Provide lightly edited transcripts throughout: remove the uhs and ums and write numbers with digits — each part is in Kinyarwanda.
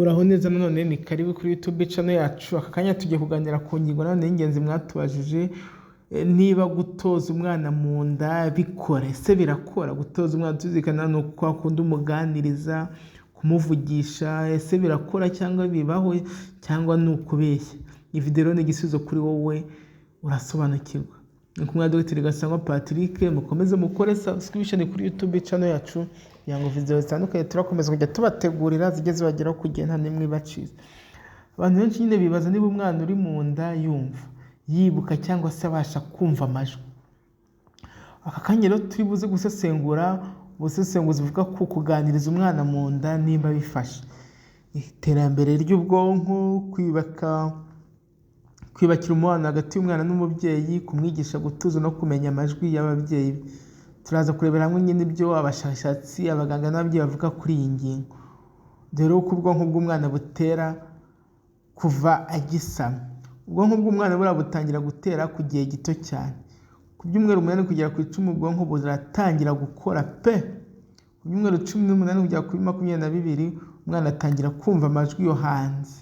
Muraho neza nanone, ni karibu kuri YouTube channel yacu. Aka kanya tugiye kuganira ku ngingo nanone y'ingenzi mwatubajije, niba gutoza umwana mu nda bikora. Ese birakora? Gutoza umwana tuzirikana ni kwa kundi umuganiriza, kumuvugisha, ese birakora cyangwa bibaho cyangwa ni ukubeshya? Iyi video rero ni igisubizo kuri wowe, urasobanukirwa. Ni kumwe na Dr Gasangwa Patrick. Mukomeze mukore subscription kuri YouTube channel yacu kugira ngo video zitandukanye turakomeza kujya tubategurira zijye zibageraho ku gihe, nta n'imwe ibacitse. Abantu benshi nyine bibaza niba umwana uri mu nda yumva, yibuka cyangwa se abasha kumva amajwi. Aka kanya rero turi buze gusesengura ubusesenguzi buvuga ku kuganiriza umwana mu nda nimba bifasha iterambere ry'ubwonko, kwiyubakira umubano hagati y'umwana n'umubyeyi, kumwigisha gutuza no kumenya amajwi y'ababyeyi be. Turaza kurebera hamwe nyine ibyo abashakashatsi, abaganga n'ababyeyi bavuga kuri iyi ngingo. Dore uko ubwonko bw'umwana butera kuva agisama. Ubwonko bw'umwana buriya butangira gutera ku gihe gito cyane. Ku byumweru 8 kugera ku 10 ubwonko buratangira gukora pe! Ku byumweru 18 kugera kuri 22 umwana atangira kumva amajwi yo hanze.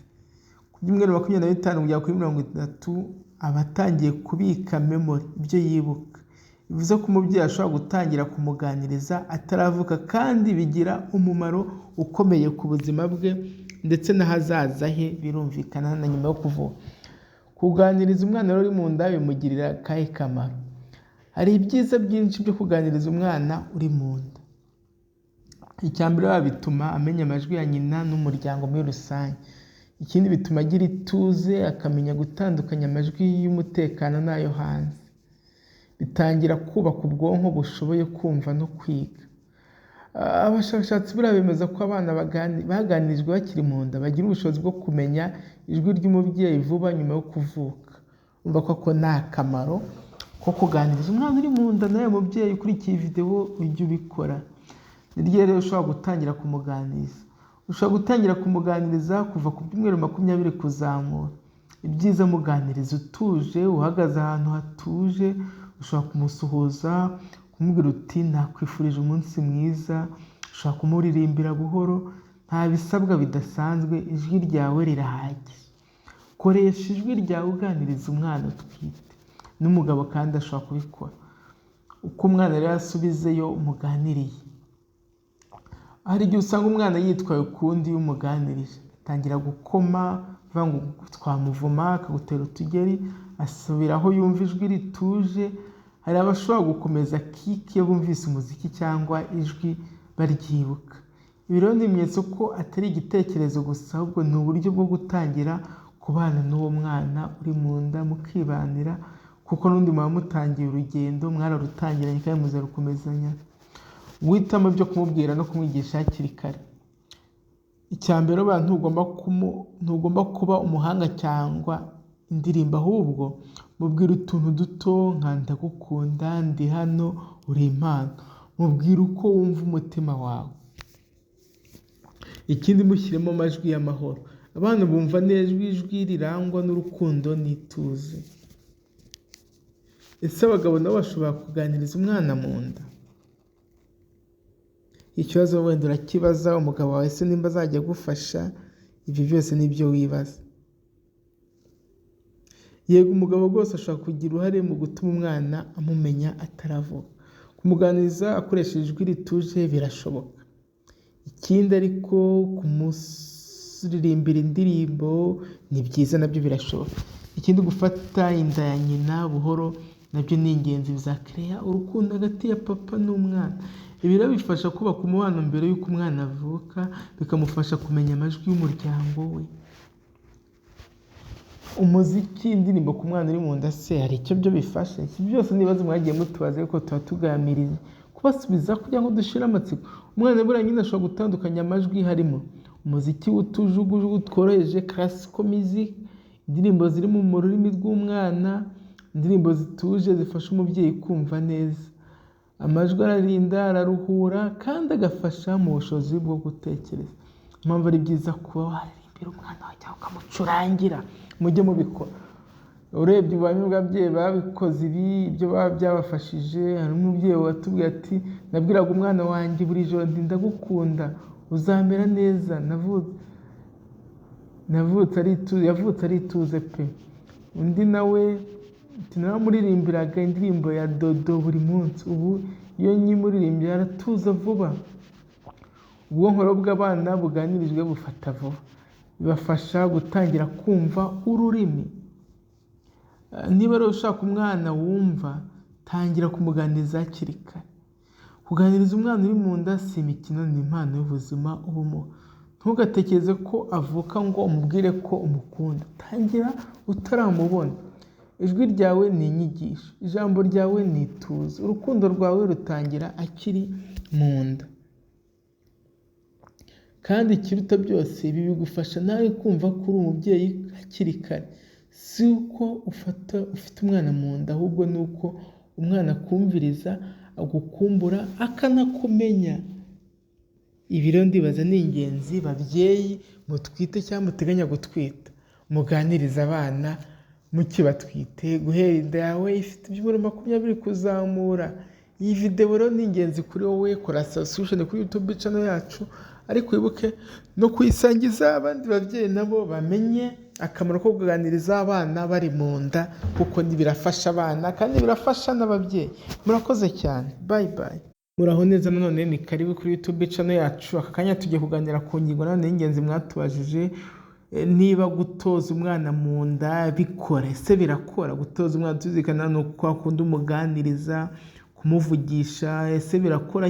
Ku byumweru 25 kugera kuri 30 aba atangiye kubika memory, ibyo yibuka. Bivuze ko umubyeyi ashobora gutangira kumuganiriza ataravuka, kandi bigira umumaro ukomeye ku buzima bwe ndetse n'ahazaza he, birumvikana na nyuma yo kuvuka. Kuganiriza umwana uri mu nda bimugirira akahe kamaro? Hari ibyiza byinshi byo kuganiriza umwana uri mu nda. Icya mbere, bituma amenya amajwi ya nyina n'umuryango muri rusange. Ikindi, bituma agira ituze, akamenya gutandukanya amajwi y'umutekano n'ayo hanze. Bitangira kubaka ubwonko bushoboye kumva no kwiga. Abashakashatsi buriya bemeza ko abana baganirijwe bakiri mu nda bagira ubushobozi bwo kumenya ijwi ry'umubyeyi vuba nyuma yo kuvuka. Urumva ko ako ni akamaro ko kuganiriza umwana uri mu nda. Nawe mubyeyi ukurikiye iyi videwo, ujye ubikora. Ni ryari rero ushobora gutangira kumuganiriza? Ushobora gutangira kumuganiriza kuva ku byumweru 20 kuzamura. Ibyiza, muganiriza utuje, uhagaze ahantu hatuje. Ushobora kumusuhuza, kumubwira uti: "Nakwifurije umunsi mwiza." Ushobora kumuririmbira buhoro, nta bisabwa bidasanzwe, ijwi ryawe rirahagije. Koresha ijwi ryawe uganiriza umwana utwite, n'umugabo kandi ashobora kubikora. Uko umwana rero asubizeyo umuganiriye, hari igihe usanga umwana yitwaye ukundi iyo umuganirije, atangira gukoma, avuga ngo twamuvuma, akagutera utugeri, asubira aho yumva ijwi rituje. Hari abashobora gukomeza kiki iyo bumvise umuziki cyangwa ijwi baryibuka. Ibi rero ni ibimenyetso ko atari igitekerezo gusa, ahubwo ni uburyo bwo gutangira kubana n'uwo mwana uri mu nda, mukibanira, kuko n'undi muba mutangiye urugendo, mwararutangiranye kandi muzarukomezanya. Guhitamo ibyo kumubwira no kumwigisha hakiri kare. Icya mbere, ntugomba kuba umuhanga cyangwa indirimbo, ahubwo mubwira utuntu duto nka "Ndagukunda", "Ndi hano", "Uri impano". Mubwire uko wumva umutima wawe. Ikindi, mushyiremo amajwi y'amahoro. Abana bumva neza ijwi rirangwa n'urukundo n'ituze. Ese abagabo nabo bashobora kuganiriza umwana mu nda? Ikibazo wenda urakibaza umugabo wawe se nimba azajya agufasha, ibyo byose nibyo wibaza. Yego, umugabo rwose ashobora kugira uruhare mu gutuma umwana amumenya ataravuka. Kumuganiriza akoresheje ijwi rituje birashoboka. Ikindi ariko, kumuririmbira indirimbo ni byiza, nabyo birashoboka. Ikindi, gufata inda ya nyina buhoro nabyo ni ingenzi, bizakereya urukundo hagati ya papa n'umwana. Ibi rero bifasha kubaka umubano mbere y'uko umwana avuka, bikamufasha kumenya amajwi y'umuryango we. Umuziki, indirimbo ku mwana uri mu nda se hari icyo byo bifasha? Iki byose ni ibibazo mwagiye mutubaza, ariko tuba tuganiriye kubasubiza kugira ngo dushire amatsiko. Umwana buriya nyine ashobora gutandukanya amajwi, harimo umuziki w'utujugujugu tworoheje, classical music, indirimbo ziri mu rurimi rw'umwana, indirimbo zituje zifasha umubyeyi kumva neza. Amajwi ararinda, araruhura kandi agafasha mu bushobozi bwo gutekereza. Impamvu ari byiza kuba waririmbira umwana wawe cyangwa ukamucurangira, mujye mubikora. Urebye ubuhamya bw'ababyeyi babikoze ibi, ibyo baba byabafashije. Hari umubyeyi watubwiye ati: "Nabwiraga umwana wanjye buri joro nti 'Ndagukunda, uzamera neza.' Navutse Navutse ari ituze, yavutse ari ituze pe. Undi nawe ati naramuririmbiraga indirimbo ya Dodo buri munsi, ubu iyo nyimuririmbye aratuza vuba. Ubwonko rero bw'abana buganirijwe bufata vuba, bibafasha gutangira kumva ururimi. Niba rero ushaka umwana wumva, tangira kumuganiriza hakiri kare. Kuganiriza umwana uri mu nda si imikino, ni impano y'ubuzima uba umuha. Ntugatekereze ko avuka ngo umubwire ko umukunda, tangira utaramubona. Ijwi ryawe ni inyigisho, ijambo ryawe ni ituze, urukundo rwawe rutangira akiri mu nda. Kandi ikiruta byose, ibi bigufasha nawe kumva ko uri umubyeyi hakiri kare. Si uko ufata ufite umwana mu nda, ahubwo ni uko umwana akumviriza, agukumbura, akanakumenya. Ibi rero ndibaza ni ingenzi, babyeyi mutwite cyangwa muteganya gutwita, muganirize abana mukibatwite, guhera inda yawe ifite ibyumweru 20 kuzamura. Iyi videwo rero ni ingenzi kuri wowe, kora subscription kuri YouTube channel yacu, ariko wibuke no kuyisangiza abandi babyeyi nabo bamenye akamaro ko kuganiriza abana bari mu nda, kuko birafasha abana kandi birafasha n'ababyeyi. Murakoze cyane, bye bye. Muraho neza nanone, ni karibu kuri YouTube channel yacu. Aka kanya tugiye kuganira ku ngingo nanone y'ingenzi mwatubajije, niba gutoza umwana mu nda bikora. Ese birakora gutoza umwana? Tuzirikana ni uko akunda umuganiriza, kumuvugisha, ese birakora?